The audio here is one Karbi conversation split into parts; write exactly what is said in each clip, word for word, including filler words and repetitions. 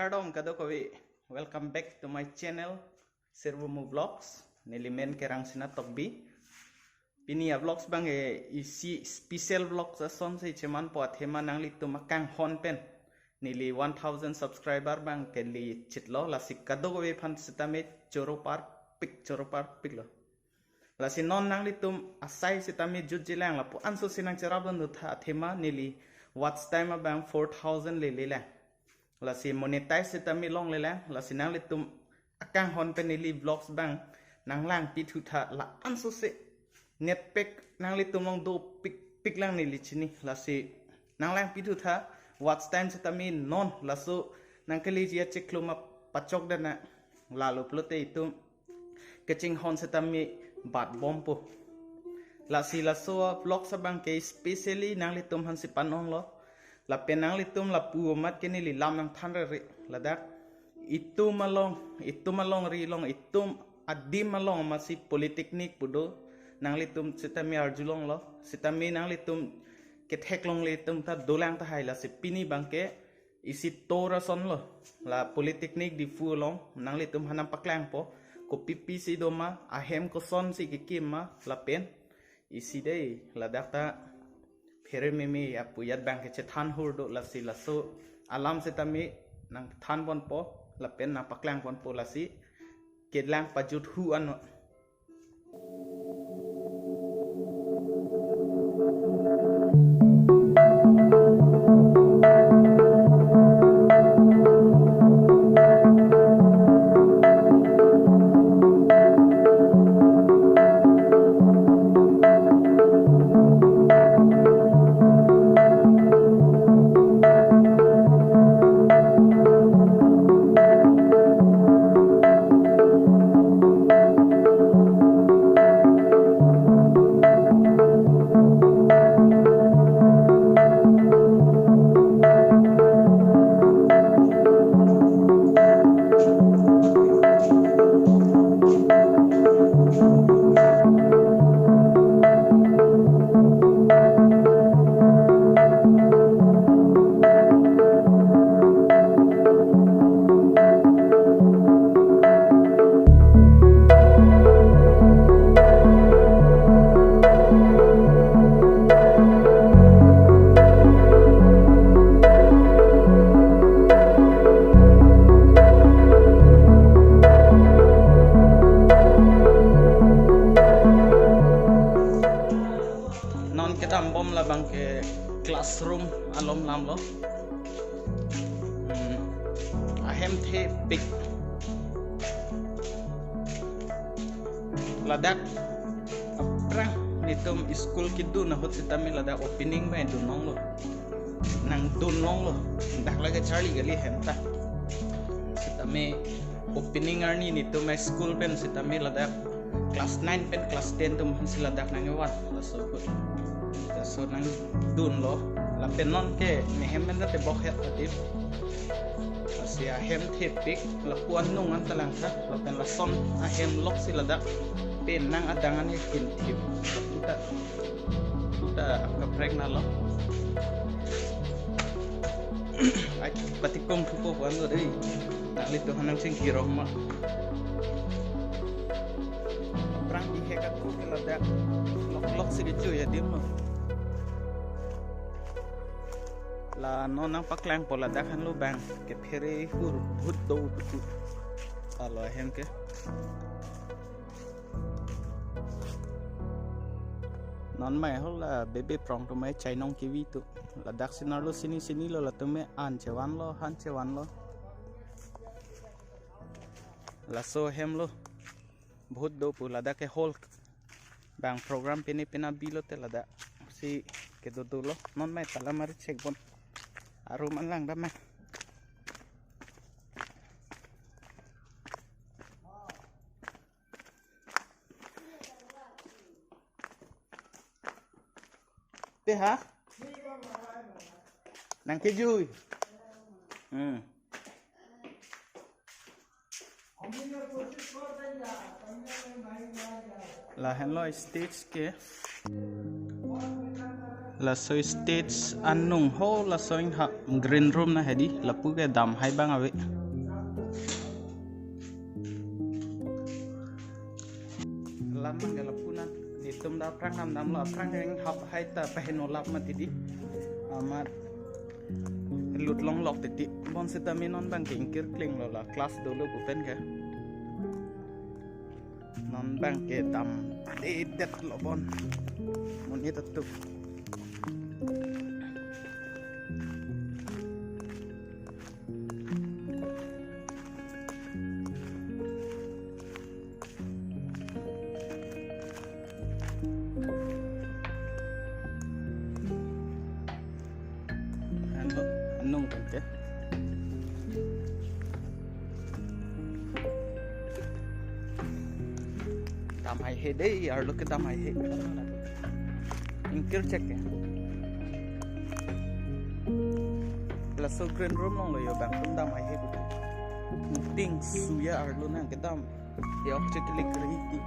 Kardom kadokave, welcome back to my channel, Sirbumu Vlogs. Neli men ke Rangsina Tokbi. Pini a-vlogs abang ke isi special vlogs asonsi chemanpo, athema nanglitum akanghon pen neli one thousand subscriber abang kele chitlo, lasi kadokave aphan sitame choro parpik, choro parpiklo. Lasi non nanglitum asai sitame jutjelang, lapu ansosi nangcherap dun tha, athema neli watch time abang four thousand lelelang. Lasi monetize sitame longlelang, lasi nanglitum akanghon pen neli vlogs abang nanglangpi thu tha, la ansosi net pack nanglitum along dopik piklang neli chini, lasi nanglangpi thu tha, watch time sitame non, laso nangkeleji achiklo ma pachok dana, lalo pulote itum kachinghon sitame batbompo. Lasi laso vlogs abang ke specially nanglitum aphansi panonglo. Lapen nanglitum lapu amat ke neli lam nangthan rere, ladak itum along, itum alongri along, itum adim along amatsi polytechnic pu do, nanglitum sitame arjulonglo, sitame nanglitum ketheklongle atum ta dolang tahai, lasi pini abang ke isi tour asonlo. La Polytechnic Diphu along nanglitum aphan nangpaklangpo, kopi pisi doma, ahem kosonsi kekim ma, lapen isi dei, ladak ta phere meme apuyat abang ke chethan hur do, lasi laso alam sitame nangthanponpo lapen nangpaklangponpo, lasi kelang pajut hu anlo. Non kedambom labang ke classroom alom lamlo. Hmm. Ahem thepik. Ladak aphrang netum school kedun ahut sitame ladak opening abang dunlonglo. Nangdunlonglo. Dak lake charli kali ahem ta. Sitame opening arni netum a-school pen sitame ladak class nine pen class ten atum aphansi ladak nangkevan. Laso ahut, laso nangdunlo. Lapen non ke nehem pen ta tebok het adim. Lasi ahem thepik, lapu anung an ta langtha, lapen lason ahem loksi ladak penang adang an ke kinthip. Lapu ta, lapu ta kaprek nalo. Ai, patikom thupo pu anlo dei. Nanglitum aphan nangchingki rong ma. Aphrang bihek ako ke ladak loklok si kejui adimlo. La non nangpaklangpo ladak aphanlo abang kephere hur, bhut do bhut. Alo ahem ke. Non mai hala bebe prong atum mai chainong kevi tu. Ladak sinarlo sini sinilo latum mai an chevanlo, han chevanlo. Laso ahemlo. Bhut do pu ladak ke hall abang program pine pina bilo te ladak si kedo dolo. Non mai tala mari chekbom. Arum an langdam mai. Te ha? Nangkejui. Hmm. Lahenlo stage ke. Laso stage anung ho laso inghap green room na hedi, lapu ke dam hai bang ave. Alam bang ke lapu na, netum dak aphrang dam damlo, aphrang inghap hai ta paheno lap mati di. Amat lut longlok titi. Bonsitame non bang ke ingkir klinglo, la class dolo pu pen ke. Non bang ke dam adedet lo bon. Monit atum. Anung, anung kan ke. Dam haihe dei, arlo ke dam haihe. Ingkir chek ke. Laso green room along lo yo bang atum dam haihe kutu. Ting suya arlo nang kedam. Yok chek klik riti.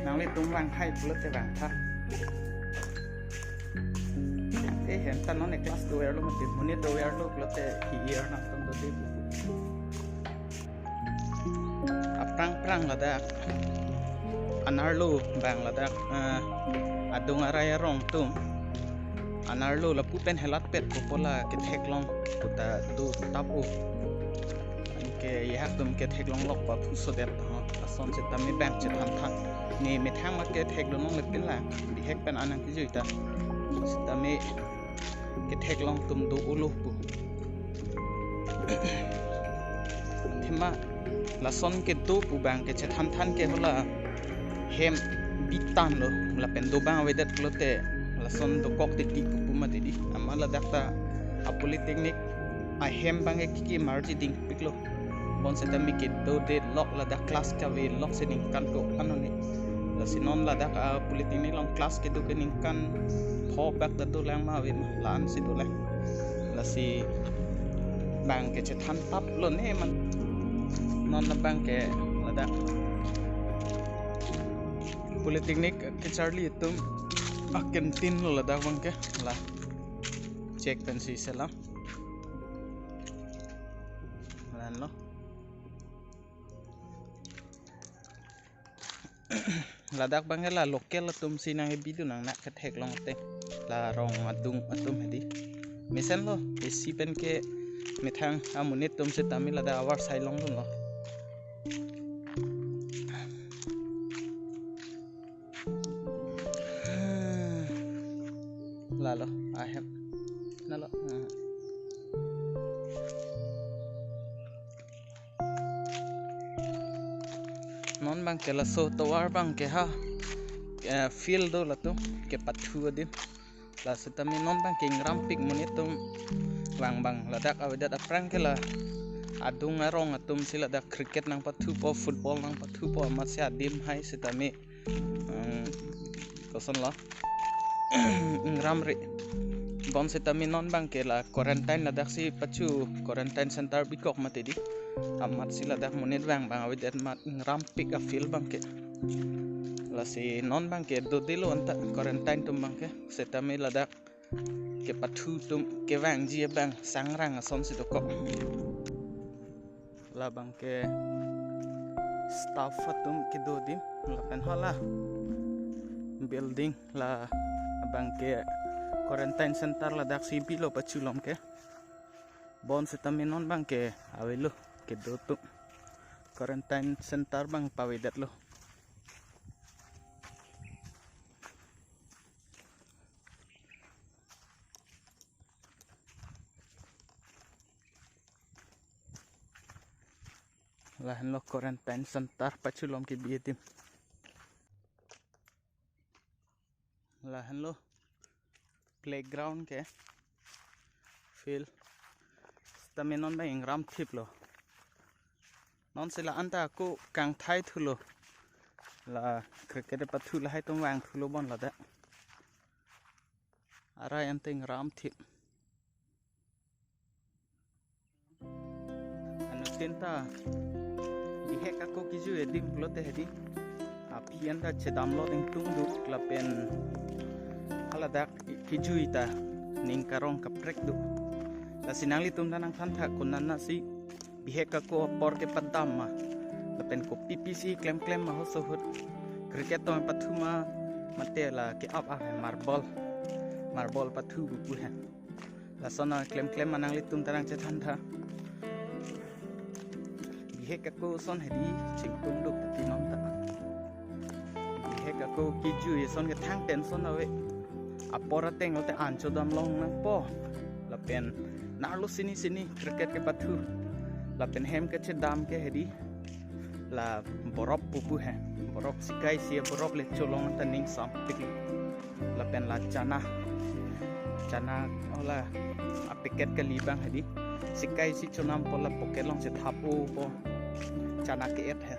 Nanglitum vang hai pulote vangtha. Eh, hem ta non class do-er lo mati, monit do-er lo pulote hi-ir nangtum dode. Aphrang phrang ladak. Anerlo bang ladak, eh, adung arai arong atum. Anerlo lapu pen helatpet pupo la ketheklong puta do tapo. Anke yehak atum ketheklonglok paphu sodet ho. Lason sitame bang chethan tha. Ne methang ma kethek longle pin la. Bihek pen anang kejui ta. Sitame ketheklong atum do-olo pu. Athema lason kedo pu bang ke chethan than ke hala hem bitan lo, lapen do bang avedet pulote lason dokok titi pu pu mati di. Amat ladak ta a polytechnic ahem bang ke kiki marji dingpik lo. Bonsitame kedo de lok ladak class kave lok si ningkan ko-an lo ne. Lasi non ladak a polytechnic along class kedo ke ningkan pho bak ta dolang ma ave ma, la-an si dolang. Lasi bang ke chethan tap lo ne man. Non la bang ke ladak polytechnic kecharli atum a canteen lo ladak bang ke, la check pen si selam. La-an lo. Ladak bang ke la local atum si nang-ebi dun nang, nak ketheklong te. La rong adung atum hedi. Mesen lo, isi pen ke methang amonit atum sitame ladak avarsai longdun lo. Lalo, ahem. Nalo. Hmm. Non bang ke laso tovar bang ke ha, eh, field do latum kepathu adim. Lasitame non bang ke ingrampik, monit atum vang bang ladak avedet aphrang ke la adung arong atum si ladak cricket nangpathupo, football nangpathupo, amatsi adim hai sitame, hmm, koson lo. Ingramri. Bonsitame non bang ke la quarantine ladak si pachu quarantine center bikok mati di. Amatsi ladak monit vang bang avedet amat ingrampik a field bang ke. Lasi non bang ke dodelo anta quarantine atum bang ke. Sitame ladak kepathu atum kevangji abang sangrang ason si dokok. La bang ke staff atum kedo adim, lapen hala building la bang ke quarantine center ladak si bilo pachulom ke. Bonsitame non bang ke avelo kedo atum. Quarantine center bang pavedet lo. Lahenlo quarantine center pachulom kebi adim. Lahenlo playground ke field. Sitame non bang ingram thiplo. Non si la anta ako kangthai thulo. La cricket pathu lahai atum vang thulo bon ladak. Arai anta ingram thip. Ano Tin ta bihek ako kijui adim pulote hedi, aphi an ta chedamlo dingtung duk lapen haladak kijui ta ning karong kaprek duk. Lasi nanglitum ta nangthan tha konat nasi bihek ako apor kepadam ma, lapen kopi pisi klemklem ma ahut ahut, cricket tong pathu ma, mate la ke-ap ah marble, marble pathu pu he. Lason a klemklem ma nanglitum ta nangchethan tha. Bihek ako ason hedi chingtung duk ti non ta. Bihek ako kijui ason ke thang tension ave. Apor ateng lote an chodam long nangpo. Lapen narlo sini sini cricket kepathu. Lapen hem kechedam ke hedi la borok pupu he. Borok sikai isi aborok le cholong ta ning sampik. Lapen la chana, chana ola apacket kali abang hedi. Sikai isi chonam po la pocket along chethapo po. Chana ke-et he.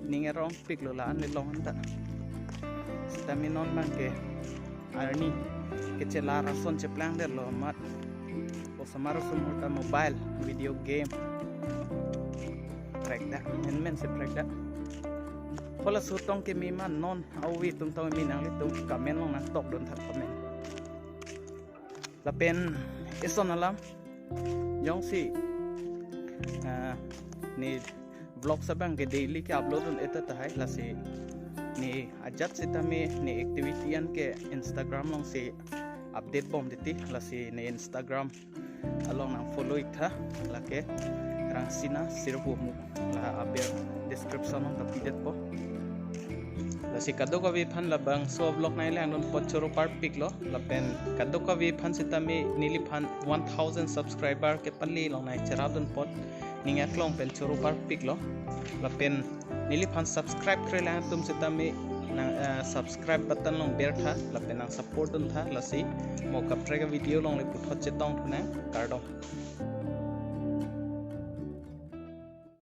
Ning arongpiklo la-an le long anta. Sitame non abang ke arni kechelar ason cheplangdetlo amat. Osomar osomar ta mobile, video game. Prekdak, menmen si prekdak. Hala sutong keme ma non, awi tum tong keme, nanglitum comment along nangtokdun tha comment. Lapen eson alam jongsi ah, ne vlogs abang ke daily ke-upload un-e tahai, lasi ne ajat sitame ne activity an ke Instagram alongsi update bom titi, lasi ne Instagram along nangfollow ik tha, lake Rangsina Sirvo Mu, la aber description along ta pidetpo. Lasi kadokave aphan labangso vlog nanglangdun apot choro parpiklo, lapen kadokave aphan sitame neliphan one thousand subscriber kepale along nangcherapdun apot ning aklong pen choro parpiklo. Lapen neliphan subscribe kre-lang atum sitame nang, eh, subscribe button along ber tha, lapen nangsupport dun tha, lasi mo kaprek avideo along le puthot chetong thunang, kardom.